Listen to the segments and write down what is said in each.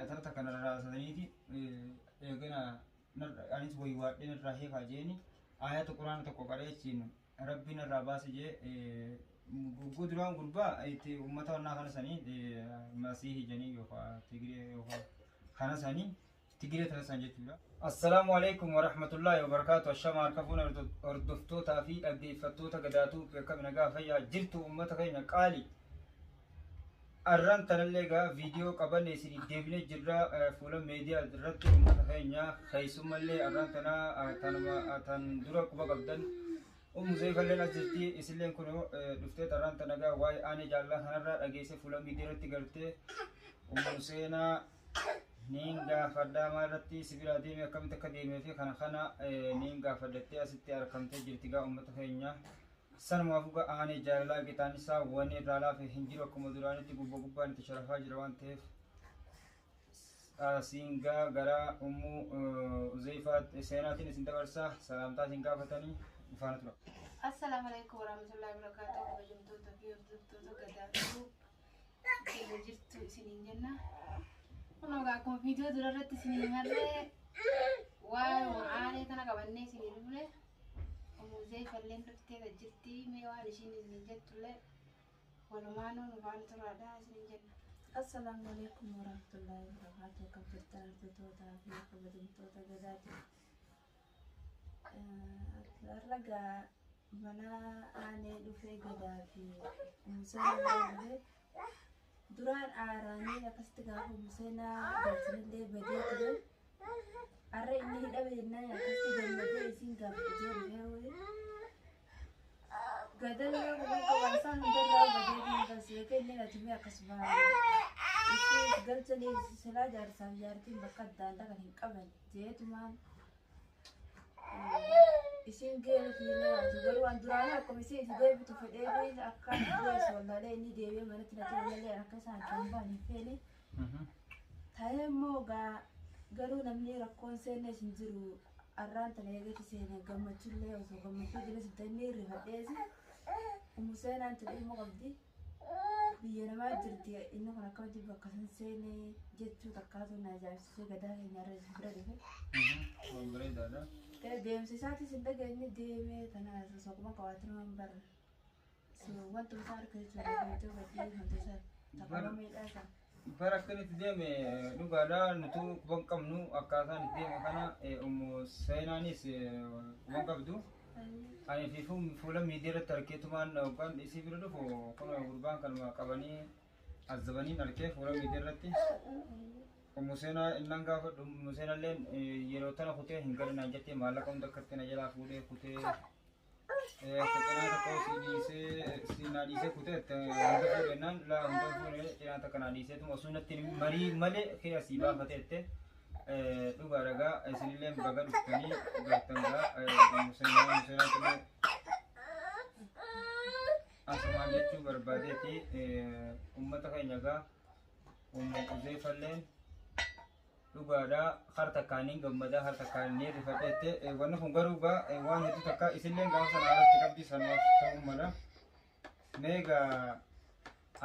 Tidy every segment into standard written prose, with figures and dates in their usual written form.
Tana takka narra raasataniiti eegana anis waywaadhee narraa hiikaa jeeni ayata quraana tokko qaree achiin rabbi narraa baase jee. Gugguu duraan gurbaa itti ummata wannaa kana sanii masiihii janii yookaan tigiree yookaan kana sanii tigiree tana san jechuudha. Assalaamu alaikum warahmatullahi wabarakaatu. Ashama harka fuuna hordoftootaa fi dhaggeeffattoota gadaatuu akkam nagaa fayyaa jirtu ummata keenya qaali. Arraan tanallee egaa viidiyoo qabanne isinii deebinee jirra fuula meediyaa irratti ummata keenya keessummallee arraan tana tanuma tan dura quba qabdan Ummu Zeefalleen as jirti isilleen kun dhuftee arraan tana egaa waa'ee aanee jaalalaa kanarraa dhageesse fuula miidiyaa irratti galtee Ummu Seenaa niin gaafadhaa maalirratti si biraa deeme akkamitti akka deemee fi kana kana niin gaafadhattee asitti argamtee jirti gaa ummata keenya. Sanumaafuu gaa aanee jaalalaa qixaan isaa wanni irraa laafe hin jiru akkuma duraanitti gubba gubbaan itti sharafaa jira waan ta'eef asiin gaa gara ummuu Uzeyfaa seenaatiin isin dabarsa salaamtaa isin gaafatanii faana tura. Assalaamu alaikum warahmatullahi wabarakatuh. Kabajamtoota fi hordoftoota Gadaa Tube keenya jirtu isiniin jenna. Kunoo egaa akkuma viidiyoo dura irratti isinii marree waa'ee aanee tana qabannee isinii dhufne. Umuu Zeefalleen dhuftee jirti. Mee waan ishiin isiniin jettullee walumaanuu nu faana turaadha isiniin jenna. Assalaamu alaikum warahmatullahi wabarakatuh. Akkam jirtan hordoftoota fi kabajamtoota Gadaati? Har'a gaa mana aanee dhufee Gadaa fi Museenaa dhufee duraan aaraanii akkasitti gaafa Museenaa galchinillee badee ture. Har'a inni hidhame jennaan akkasitti gammadee isin gaafate dhufee wayii. Gadallee kuma qaban isaan hundarraa badee kan seetee inni na tumee akkasuma isii galchanii silaa jaarsaaf jaartiin bakka adda addaa kan hin qaban jeetumaan isin geela kiilee ati garuu an duraanii akkuma isin itti deebitu fedhee akka du'es wallaalee inni deebi'ee manatti na ture malee akka isaan kan ba'an hin feene. Ta'ee immoo gaa garuu namni rakkoon seennes hin jiru arraan tana eegatti seene gammachuullee osoo gammachuu jiru si ta'inni rifadheesi umu seenaan tun ilmoo qabdi biyya namaa jirti inni kun akkamitti bakka san seene jechuu takkaatu na ajaa'ibsiisee gadaa keenya irra isin bira dhufe. Waan bareedaadha. Deemsa isaatis hin dhageenye deemee tana soquma qabaatee waan barra. Wantuma isaa harka jechuudha deemtee badii wanta isaa takka miidhaa isaa. Bara akkanitti deeme dhugaadha nutu quban qabnu akkaataan itti deeme kana ummu seenaanis quban qabdu. Ani fi fuula miidiyaa irratti argeetumaan hoggaan isii bira dhufu kun gurbaan kanuma qabanii azzabaniin argee fuula miidiyaa irratti. Ummu seenaa innaan gaafadhu ummu seenalleen yeroo tana kutee hin galinaan jettee maallaqa hunda akkatti na jalaa fuudhee kutee cinaa tokko si dhiisee si naa dhiisee kutee hunda fuudhennaan laa hunda fuudhee cinaa takka naa dhiiseetuma osoo natti marii malee kee asii baafateette dhugaa dhagaa isinillee baga dhuftanii gartan gaa ummu seenaa illee asumaan jechuu barbaadeeti ummata keenya gaa ummu Uzeefalleen dhugaadha har takkaaniin gammadaa har takkaaniin rifadheette wanni kun garuu gaa waan hedduu takka isilleen gaafa sana alatti qabdi sanumaaf ta'uu mala. Mee gaa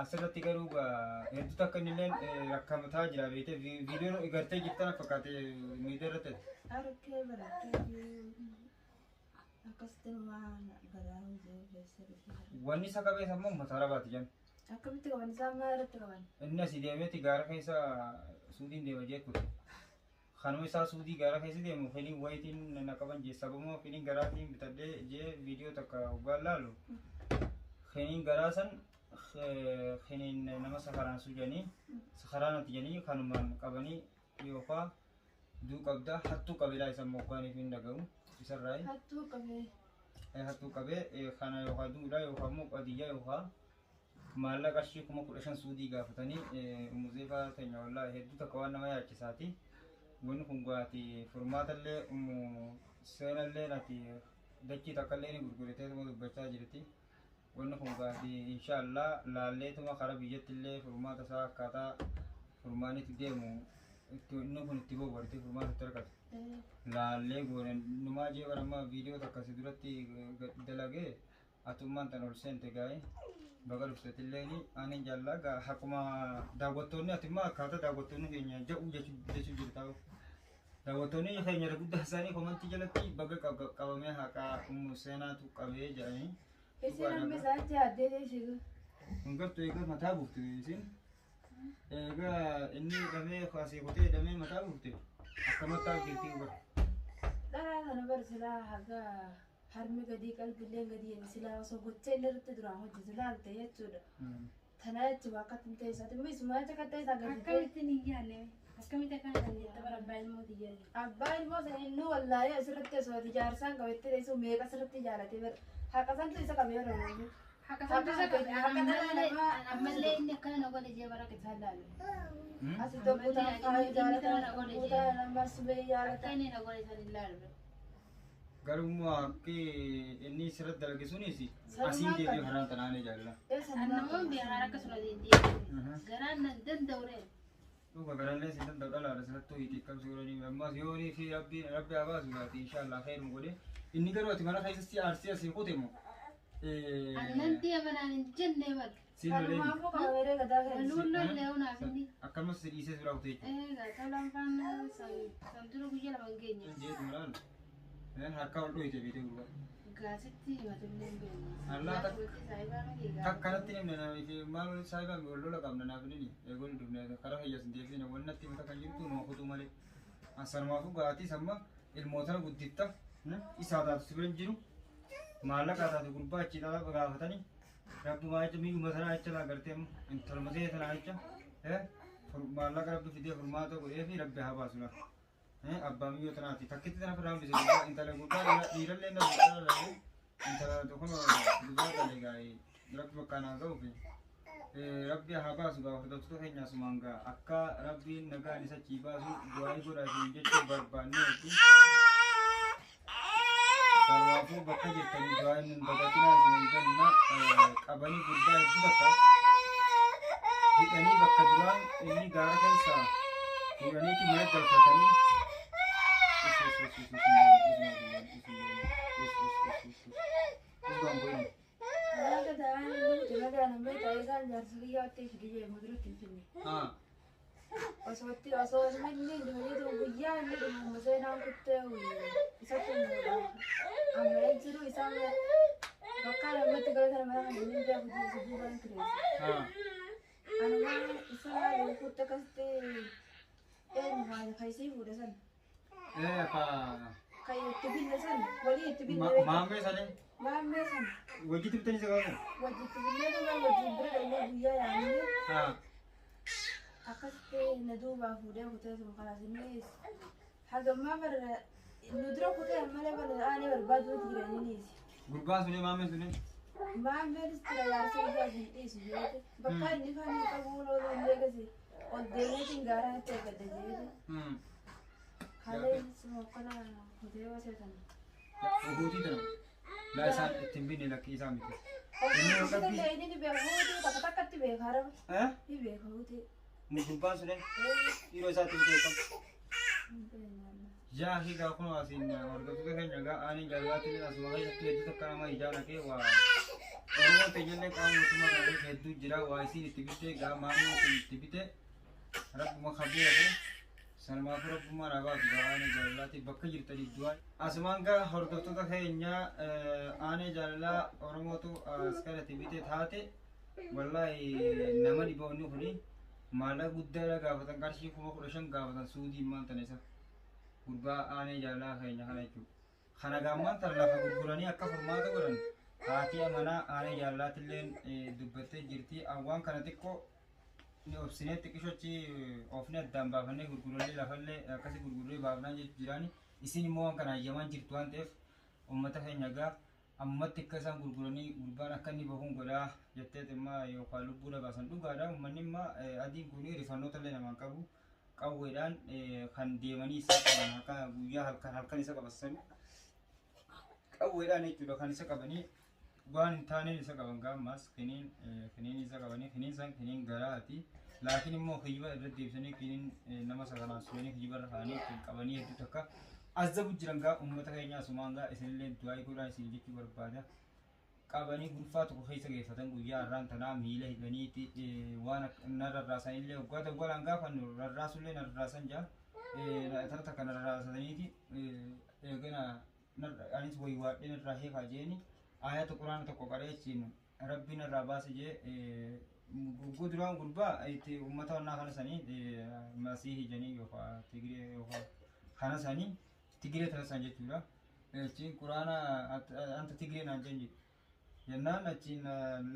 asirratti garuu gaa hedduu takka innilleen rakkamataa jira beekte viidiyoon gartee jirtan fakkaate miidiyaa irratti. Harkee barattee akkasitti waan garaa hojii keessa dhufe. Wanni isa qabees ammoo uummata Arabaati jenna. Akkamitti qaban isaan maal irratti qaban? Inni asii deemeeti gaara keessa Suudiin deema jee kute. Kanuma isaa Suudii gaara keessa deemu filiin wayitiin na qaban jee sababuma filiin garaatiin bitadhee jee viidiyoo takka hoggaan laalu filiin garaa san filiin nama sakaraansuu jedhanii sakaraanati jedhanii kanumaan qabanii yookaan duu qabda hattuu qabeelaa isa moggaaniif hin dhaga'u isarraa. Hattuu qabee. Hattuu qabee kana yookaan duudha yookaan immoo qadiyyaa yookaan maallaqa qarshii 15,000 Suudii gaafatanii Umuzeefaa teenya wallaahi hedduu takka waan nama yaachisaati. Wanni kun gaati furmaatallee ummu seenallee ati dachii takkallee ni gurguratee dubbachaa jirti. Wanni kun gaati inshaallah laalleetuma karaa biyyattillee furmaata isaa akkaataa furmaanitti deemu inni kun itti bobbarte furmaata itti argatu. Laallee goone numaa jee barammaa viidiyoo takka si duratti dalagee atummaan tan ol seente gaa'e. Baga dhufteetillee ani jaallaa gaa akkuma daawwattoonni ati immoo akkaataa daawwattoonni keenya jedhu jechuu jirta. Daawwattoonni keenya guddaa isaanii komantii jalatti baga qabamee haqaa Ummu Seenaatu qabee jedhanii. Isin amma isaatti addee ishee. Kun gartuu egaa mataa buufte isin. Egaa inni hidhamee asii kutee hidhamee mataa buufte akka mataa keetii bara. Dharaa kana bar silaa haga harmi gadii qalbilleen gadii inni silaa osoo gochee inni irratti duraan hojjetu laalte jechuudha. Tana jechuun akka ittiin ta'e isaati immoo isuma jecha akka ta'e isaa gadi ta'e. Akkamitti hin yaadne? Akkamitti akkana dandeetta bara abbaa ilmoo xiyyalle? Abbaa ilmoo sana inni wallaalee asirratti osoo ati jaarsaan qabattee teessoo meeqa asirratti jaalatee bara haqa santu isa qabee yeroo nuyi. Haqa santu isa qabe ammallee inni akkana na godhe jee bara akka isaan laalu. Asi tokko ta'an faayu jaalatan kutaa nama subee Akka jaalatan. inni na godhe san hin laalu. Garuu immoo akki inni sirratti dalage sunis asiin deebi'ee karaan tanaanee jaalala. Annamoon beekaan akkasuma deebi'e. Garaan na danda'u ree. Dhuga garallee si danda'u dhalaadha sirrattuu hiiti qabsi godhanii ammas yoonii fi rabbiin rabbi haa baasu gaati inshaallah khairum godhe inni garuu ati mana keessa si aarsee asii kute moo Annan deema naan hin jenne bar. siin lolee Kanumaafuu qabameeree gadaa keessa. Nuun lollee hunaaf inni. Akkamas si dhiisee suuraa kute jechuudha. Egaa tolaan faana san dura guyyaa lama hin geenye. Jeetu malaan harkaa ol dhohite beekee gurbaa. Gaasitti himatullee hin beekne. Allah Saayibaa miti egaa. Takkanatti himne fi maal walitti saayibaan wal lola qabna naaf nini eegoon dubne karaa fayyaas hin deebisine wal natti himata kan jirtu numa kutuu malee. Ansanumaafuu gaatii samma ilmootana guddifta isaa taatu si bira hin jiru maallaqa taatu gurbaa achi dhala gaafatanii rabbumaa jecha miidhuma sanaa jecha laa gartee intaluma ta'e sanaa jecha maallaqa rabbi fidee furmaata godhee fi rabbi haa baasu laa. Abbaa miyyoo tanaati takkitti tana firaan bise gurbaa intala gurbaa dhiirallee na gurbaa intala tokko dubara dhale gaa'ee rabbi bakka naa ga'uuf rabbi haa baasu gaa hordoftoota keenya asumaan gaa akka rabbiin nagaan isa achii baasu du'aa'ii godhaa isin jechuu barbaanneeti. Sarwaafuu bakka jirtanii du'aa'iin nun dagatinaa isin jenna qabanii gurbaa hedduu takka hidhanii bakka duraan inni gaara keessaa fuudhaniiti mana galfatanii. Mana gadaa inni kute malee anammoo ta'ee isaan jaarsa biyyaa itti fidee muduratti hin finne. Osoo osoo inni dhume guyyaa inni dhumu seenaan kuttee isatti hin amma jiru isaan bakka namatti galatan mana kan inni beeku jiru duuba hin kireesse. Anuma isa kutte akkasitti eenyu maal kaysii fuudhe san kan itti binne san walii itti binne Maammee sanii maammee san wajjitti bitanii isa qabu. wajjitti binnee dhugaa wajjin bira dhaqnee guyyaa yaamnee akkasitti na duubaa fuudhee kutee sun kalaas innis hagammaa bara nu dura kutee malee bara aanee barbaaduutti jira innis. Gurbaan sunii maammeen sunii. Maammeenis jira yaarsa ijaa hin dhiisu jeete bakka inni faanii qabu looluu illee gasi ol deemeetiin gaaraa itti eeggadha jeete kalee mokkona kutee waseetan. Huutii tana. Laa isaan ittiin binne lakkii isaa miti. Inni inni ni beeka huutii takka takkatti beeka harama ni beeka huutii. Gurbaan sunii yeroo isaatti bitee qabu. Yaa hiikaa kun asiin hordoftoota keenya gaa aaneen jaalalaatti asuma keessatti hedduu takka nama ijaa naqee waa Oromoo teenyallee qaama mootummaa kana keessa hedduu jira waa isiin itti bitte gaa maammoo isin itti bite rabbuma kabeeku sanumaafuu rabbummaa naa baasu gaa aanee jaalalaatti bakka jirtanii du'aa. Asumaan gaa hordoftoota keenya aanee jaalalaa Oromootu as kanatti bite taate wallaahi nama dhiboonni kuni maallaqa guddaadha gaafatan qarshii 15,000 gaafatan suudiin maal tana isa gurbaa aanee jaalalaa keenya kana jechuudha. Kana gaammaan tana lafa gurguranii akka furmaata godhan haati amanaa aanee jaalalaatillee dubbattee jirti. Waan kana xiqqoo ni obsinee xiqqishochi oofnee addaan baafannee gurguranii lafallee akkasii gurgurree baafnaa jiraani. Isin immoo waan kana hayyamaan jirtu waan ta'eef uummata keenya gaa ammatti akka isaan gurguranii gurbaan akka inni bahuun godhaa jettee immoo yookaan lubbuu dhabaasan dhugaadha. Uummanni immoo adiin kun rifannoota illee namaan qabu. Qawweedhaan kan deemanii isa qaban halkan guyyaa halkan halkan isa qabasan qawweedhaan jechuudha kan isa qabanii waan hin taaneen isa qaban gaammas kiniin kiniin isa qabanii kiniin san kiniin garaati laakiin immoo kijiba irra deebisanii kiniin nama saganaan suunii kijiba irra kaa'anii ittiin qabanii hedduu takka azabu jiran gaa uummata keenya asumaan gaa isinillee du'aa godhaa isin jechuu barbaada. Qabanii gulfaa tokko keessa geeffatan guyyaa har'aan tanaa miila hidhaniiti waan na rarraasan illee waggaa dawwalaan gaafannu rarraasullee na rarraasan jaa tara takka na rarraasaniiti eegana anis waywaadhee narraa heekaa jeeni ayata quraana tokko qaree achiin rabbi narraa baase jee gugguu duraan gurbaa itti ummata wannaa kana sanii masiihii janii yookaan tigiree yookaan kana sanii tigiree tana san jechuudha. Achiin quraana anta tigiree naan jeen jedhe. Jennaan achiin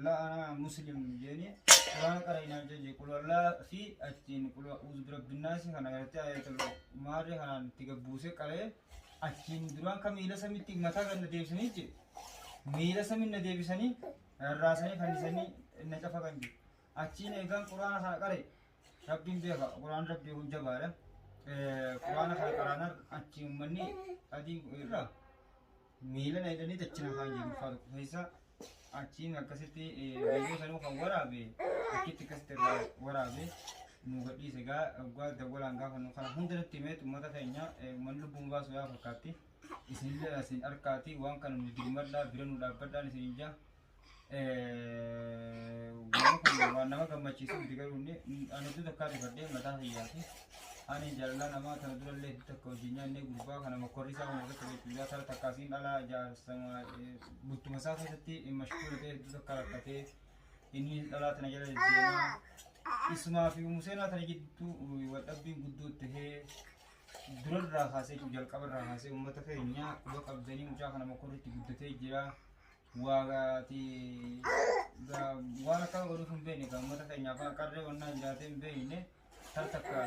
la ana muslim jeeni quraana qara'ii naan jeen jedhe. Qulwallaa fi achiin uuz birabbinnaasi kana gartee ayatul maarree kanaan itti gabbuusee qara'ee achiin duraan ka miila samitti mataa gad na deebisanii jedhe. Miila samitti na deebisanii rarraasanii fannisanii na cafaqan jedhe. Achiin eegaan quraana kana qara'e Rabbiin beeka quraan rabbii kun jabaadha. Quraana kana qaraanaan achi uummanni adii irraa miila na hidhanii dachina kaan jedhu ulfaa tokko keessa achiin akkasitti viidiyoo sanuu kan waraabe achitti akkasitti irraa waraabe nu gadhiise gaa waggaa dawwalaan gaafa nu kana hunda nutti himeet uummata keenya uummanni lubbuun baasu yaa fakkaatti isinillee isin harkaati waan kana nu dirmadhaa bira nu dhaabbadhaan isin ijaa. Waan kun waan nama gammachiisu miti garuu inni ani iddoo takkaa rifadhee mataa kiyyaati. Ani jaalala namaa tana durallee iddoo takka wajjin nyaannee gurbaa kana mokkorri isaa kun irratti jechuudha. Tara takka asiin dhalaa jaarsama bultuma isaa keessatti mashkuula ta'e iddoo takka rakkatee inni dhalaa tana jala deddeemaa. Isumaa fi Museenaa tana jidduu waldhabbiin guddoo tahee durarraa kaasee jalqabarraa kaasee uummata keenya quba qabdanii mucaa kana mokkorritti guddatee jira. Waaqaati waan akkana godhuuf hin beekne kan uummata keenyaaf qarree wannaa jiraatee hin beekne tara takka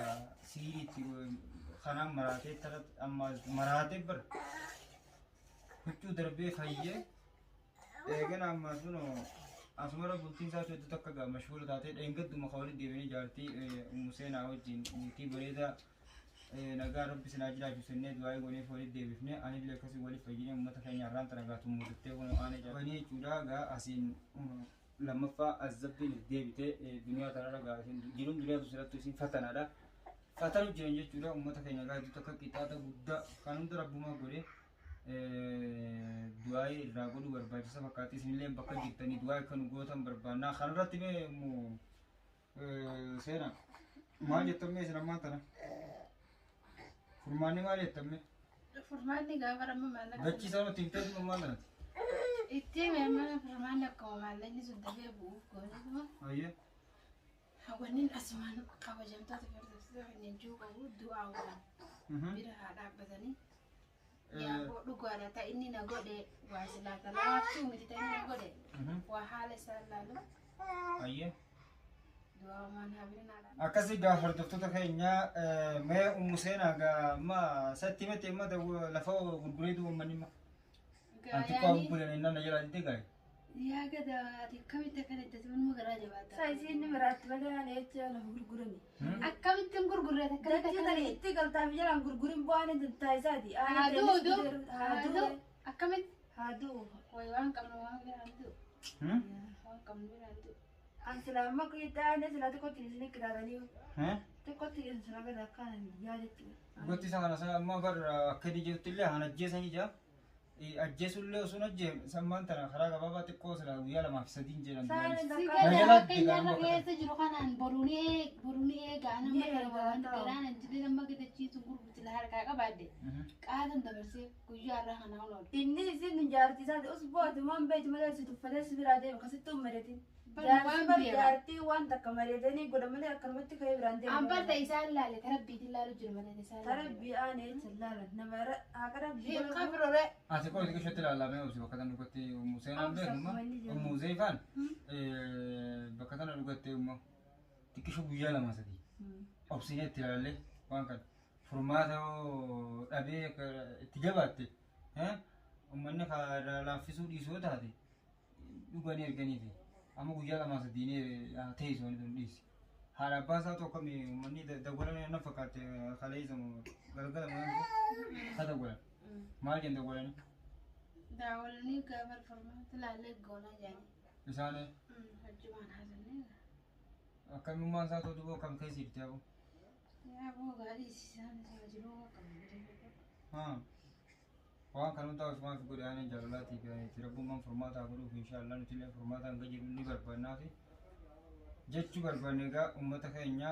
siiriitti kanaan maraatee tara amma maraatee bar huccuu darbee fayyee eegana amma sun asumara bultiin isaa hedduu takka gaa mashhuula taatee dheengadduma kan walitti deebianii jaartii ummu seenaa wajjin bultii bareedaa Nagaa rabbi isin haa jiraachisu jennee du'aa'ii gooneef walitti deebifne anillee akkasii waliif fayyinee uummata keenya har'aan tana gaa tummuututtee kun aanee jabanii jechuudha gaa asiin lammaffaa azzabbiin if deebite duniyaa tanarra gaa isin jiruun duniyaa tu sirattu isin fatanaadha fatanu jiran jechuudha uummata keenya gaa hedduu takka qixaaxa guddaa kan hunda rabbumaa godhe du'aa'ii irraa godhuu barbaachisa fakkaatti isinillee bakka jirtanii du'aa'ii akka nu gootan barbaannaa kanarratti mee Seena maal jettan mee isin ammaan tana? Furmaanni maal jettan mee? Furmaanni gaafa amma maallaqa. Dachii isaa nutti himtee dhuma maal tanati? Itti hime amma furmaanni akkuma maallaqni sun dafee bu'uuf goonetuma. Ayyee. Wanni asumaan kabajamtoota fi hordoftoota keenya jechuu qabu du'aa waan bira haa dhaabbatanii. Yaa boo dhugaadha ta inni na godhe waa silaa ta laaftuu miti ta inni na godhe waa haala isaan laalu. Ayyee. Du'aa waan haa bira naa dhaabbatanii. Akkasii gaa hordoftoota keenya mee ummu seenaa gaa amma satti miti amma lafa gurguree du'u ummanni imma. Anti koo bulan inni na jalaa didee gaa'e. Yaa gada ati akkamitti akkana itti manuma garaa jabaata. Sa isiin ni miraatti malee ani jecha lafa gurgurani. Akkamitti hin gurgurre akkamitti Dachii akkana tani itti galtaaf jalaan gurgurin bu'aan hin taayisaati. Haa du'u du'u haa du'u akkamitti Haa du'u. Wayi waan qabnu waan biraan du'u waan qabnu biraan du'u. An silaa amma itti aanee silaa xiqqootti isin qixaatanii xiqqootti isin silaa gad akkaan yaadetti. Gotti isa kana sana amma bar akka inni jirutti illee haan ajjeesanii jira. Ajjeesullee osoo hin ajjeefne sammaan tana karaa gabaabaa xiqqoo silaa guyyaa lamaaf sadiin jedhan Saan duraanis. Si takka Na gada jalaa akka dide inni gaanuma har'a akka keessa jiru kanaan boruu ni eeg boruu ni eega ana Ni amma kana eega waan ta'u. garaan hin jirre amma gadachiisu gurgurti la harkaa qabaadde qaatan dabarsee guyyaa irraa kanaa ol oolu. Inni isin jaartii isaati usbooti waan beektu malee si tuffatee si biraa deema akkasitti hin mari'atin. Bar Jaarsi waan bar beeka. jaartii waan takka mari'atanii godha malee akkanumatti ka'ee biraan deema. An bar ta isaan laale ta rabbiitiin laalu jiru malee ta isaan laale. Tarabbii aanee jecha laalan nama haqa rabbii Hin godhu. kafrore. Ati qoy xiqqishotti ilaallamee obsi bakka tana dhugattee ummu seenaan Obsa beeknu akkuma inni jedhu. ummu zeefaan bakka tana dhugattee umma xiqqisho guyyaa lama sadii obsinee itti ilaallee waan kana furmaata yoo dhabee akka itti jabaatte ummanni irraa laaffisuu dhiisuu yoo taate dhuganii erganiifi amma guyyaa lamaa sadiin haa teessu wanti sun dhiisi. Haadha abbaa isaa tokko mi uummanni dawwalan na fakkaatte kaleessa moo galgala maal isa dawwalan maal jenna dawwalanii Daawwalanii gaafa furmaata laallee goonaa jedhanii. isaan Hojjumaan haasofnee. akkamummaan isaa ta'u duboo kam keessa jirti aboo. Yaa boo gaarii isaan isa jiruu akka malee. Haa. Waan kan hundaa ofumaan fi godhe aanee jaalalaatiif itti rabbummaan furmaataa godhuuf inshaallah nuti illee furmaataa hanga jiru ni barbaannaa fi jechuu barbaanne. Egaa uummata keenya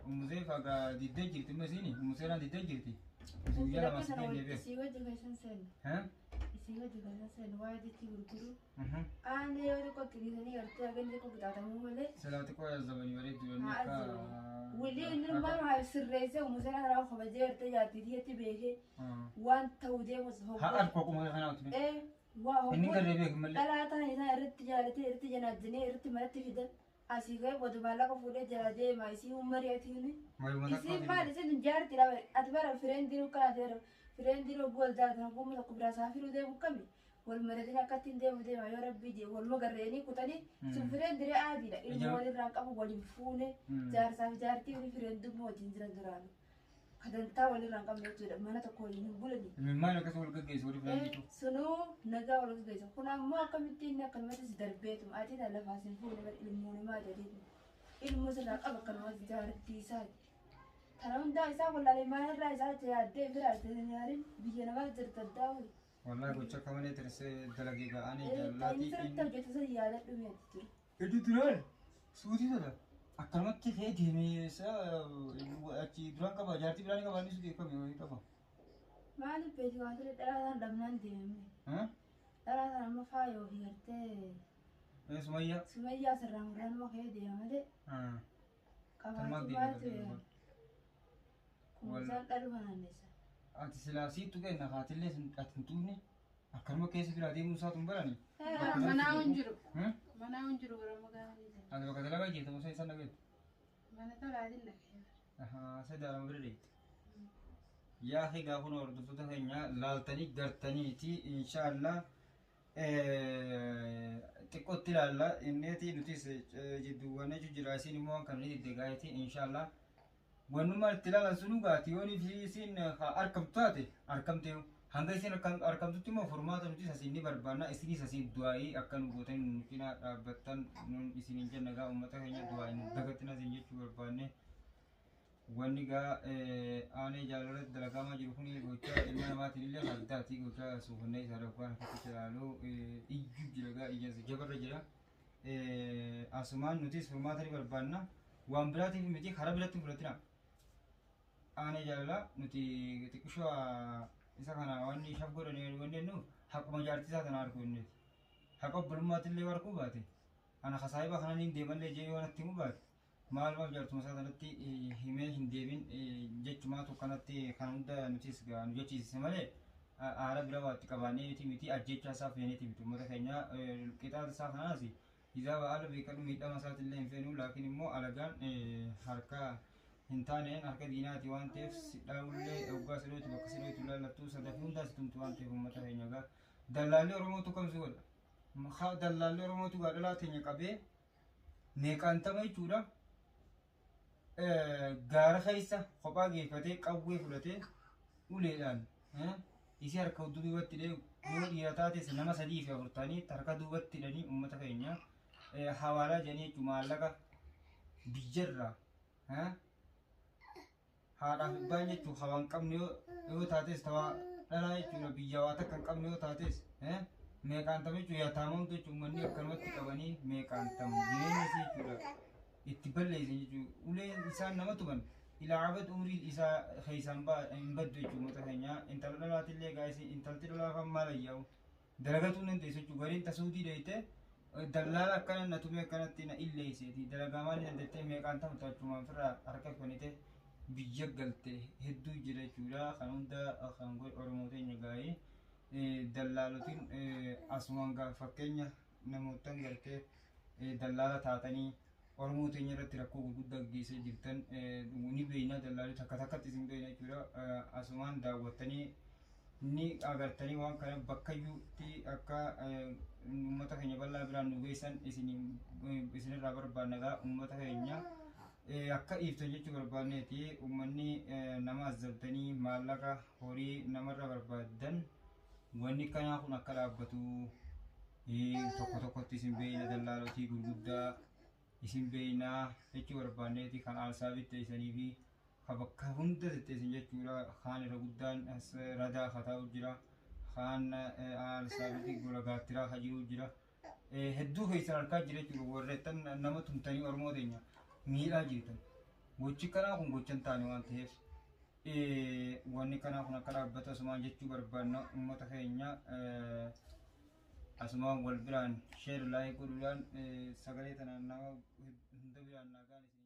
umuzeef haga diddee jirti immoo isiini umuseeraan diddee jirti. Guyyaa lama Lakka sana sitti deebi'e. Isii wajji keessan seenu. Isii wajji keessan seenu waa'ee jechi gurguru. Aanee yoo xiqqoo qiriisanii gartee haganni xiqqoo qixaatamuu malee. Silaa xiqqoo yaazabanii bareeddu inni Haa akka. Walii inni maal haa sirreessee umuseera karaa kabajee gartee jaartii tiyyatti beekee waan ta'u deemus Haa harka akkuma kanaa utume. Ee waa Inni hogguu garee beeku malee. dhalaa ta'an isaa irratti jaalatee irratti janaajinee irratti manatti fidan asii ka'ee booda maallaqa fuudhee jala deema isii ummari'atiin. Mayuma Isiin maal isin jaarti lama ati bara fireendiin ukkanaa ta'e fireendiin hogguu wal jaalatan hogguu tokko biraa saafiruu deemu kami wal maratiin akkatti hin deemu deema yoo rabbii jee waluma garreenii kutanii sun fireendiree aadiidha ilmoo walirraan qabu waliin fuune jaarsaaf jaartii fi fireendummaa wajjin jiran duraanu kadantaa walirraan qabne jechuudha mana tokko waliin hin bulani. Maal akkas wal gaggeessu walii filan Sunuu nagaa wal gaggeessa kun ammoo akkamitti inni akkanumatti si darbeetu ati tan lafaa sin fuune bar ilmoo namaa jedheetu ilmoo sirraa qaba akkanumatti jaartii isaati. Kana hundaa isaa wallaalee maalirraa isaa yaaddee bira yaarin biyya namaa jirta daawwi. Wallahi gocha akka malee tirsee dalagee ga'anii Inni jaalalaati. sirriitti hojjetu san yaadadhu mi'atti ture. Iddoo duraan suutii tola. Akkanumatti ka'ee deemee isa achi duraan qaba jaartii biraan qaba inni suutii qaba wayii qaba. Maaliif beeki waan ture dhalaa sana dhabnaan deemame. Dhalaa sana amma faayoo fi gartee Sumayyaa. Sumayyaa sirraa muraan amma ka'ee deema malee Tanumaaf qabaachuu deema baatu kunuunsaan dhaluma naannessa. Ati silaa siittu kenna haatillee ati hin tuufne akkanuma keessa biraa deemuu isaatu hin barani. Manaa hin jiru. Manaa hin jiru gara magaalaa jira. Ati bakka dalagaa jirta osoo isaan dhageettu. Mana tolaatiin dhagee. Sadaadhaan bira deemte. Yaa egaa kun hordoftoota keenya laaltanii gartaniiti inshaallah xiqqootti ilaalla inneeti nutis jidduuwwan jechuun jira isiin immoo waan kana ni diddegaayeti inshaallah wannummaan itti ilaalan sun gaati yoon isiin arkamtu taate arkamte hanga isiin arkamtutti immoo furmaata nutis asiin ni barbaanna isinis asiin du'aayii akka nu gootan nu cinaa dhaabbattan nun isiniin jenna gaa uummata keenya du'aayii nu dagattina isin jechuu barbaanne. Wanni gaa aanee jaalalatti dalagamaa jiru kun gochaa ilma namaatiin illee addaati gochaa suufannee isaa dhokkaan akkasitti ilaalu iyyuu jira gaa ija jabarra jira. Asumaan nutis furmaata ni barbaanna waan biraatiif miti karaa biratti hin fudhatina. Aanee jaalalaa nuti xiqqishoo isa kana wanni ishaaf godhanii wanni jennu haquma jaartii isaa tana arguu inniiti. Haqa obbolummaatti illee arguu baate ana kasaayiba kana niin deemallee jee yoo natti himuu baate maalumaaf jaartuma isaa sanatti himee hin deebin jechumaatu kanatti kan hunda nutis nu jechiisise malee aara bira waatti qabaannee miti miti ajjechaa isaa feeneeti miti uummata keenya qixaata isaa kanaas isaa ba'aala beekadhu miidhama isaati illee hin feenu laakiin immoo alagaan harka hin taaneen harka diinaati waan ta'eef si dhaawullee hoggaa sidhootu bakka sidhootu laallattu sadafii hundaa si tumtu waan ta'eef uummata keenya gaa dallaalli Oromootu kamsi godha dallaalli Oromootu gaa dhalaa teenya qabee meeqaantama jechuudha. Gaara keessa kophaa geeffatee qawwee fudhatee uleedhaan isii harka duubatti hidhee yoo dhiira taates nama sadii fi afur ta'anii harka duubatti hidhanii uummata keenya hawaalaa jedhanii jechuun maallaqa biyyarraa haadhaaf abbaan jechuun hawaa hin qabne yoo taates tawaa dhalaa jechuudha biyya waa takka hin qabne yoo taates meeqaantama jechuun yaataamamtu jechuun uummanni akkanumatti qabanii meeqaantamu jireenya isii jechuudha. Itti balleessan jechuudha. Uleen isaan nama tuman ilaa abad umrii isaa keessaan hin baddu jechuudha uummata keenya. Intala dhalaatillee gaa isin intalti dhalaa kan maal ayyaa'u dalagatuu hin dandeessu jechuudha. Gariin tasuutii dheeyte dallaala akkana na tumee akkanatti na illeesseeti dalagaa maal dandeettee meeqaan tamtu achumaan firraa harka kennite biyya galte hedduu jira jechuudha. Kan hunda kan godhe Oromoo teenya gaa'ee dallaalotiin asumaan gaa fakkeenya namootan gartee dallaala taatanii Oromoo teenya irratti rakkoo gurguddaa geessee jirtan ni beekna dallaalii takka takkatti isin beekna jechuudha. Asumaan daawwattanii ni agartanii waan kana bakkayyuutti akka uummata keenya bal'aa biraan nu geessan isinirraa barbaanna gaa uummata keenya akka dhiiftan jechuu barbaanneeti uummanni nama azzabtanii maallaqa horii namarra barbaaddan wanni kanaa kun akka dhaabbatu tokko tokkotti isin beekna dallaalotii gurguddaa isin beeknaa jechuu barbaanneeti kan aarsaa bitteessanii fi ka bakka hunda tetteessan jechuudha. Kaan irra guddaan radaa kataa'u jira. Kaan Alsaabitii gola gaattiraa ka jiru jira. Hedduu keessan harkaa jira jechuudha warreettan nama tumtanii Oromoo teenya miidhaa jirtan. Gochi kanaa kun gocha hin taane waan ta'eef wanni kanaa kun akka dhaabbatu asumaan jechuu barbaanna uummata keenya asumaan wal biraan share like godhuudhaan sagalee tanaan nama hunda biraan nagaan isin.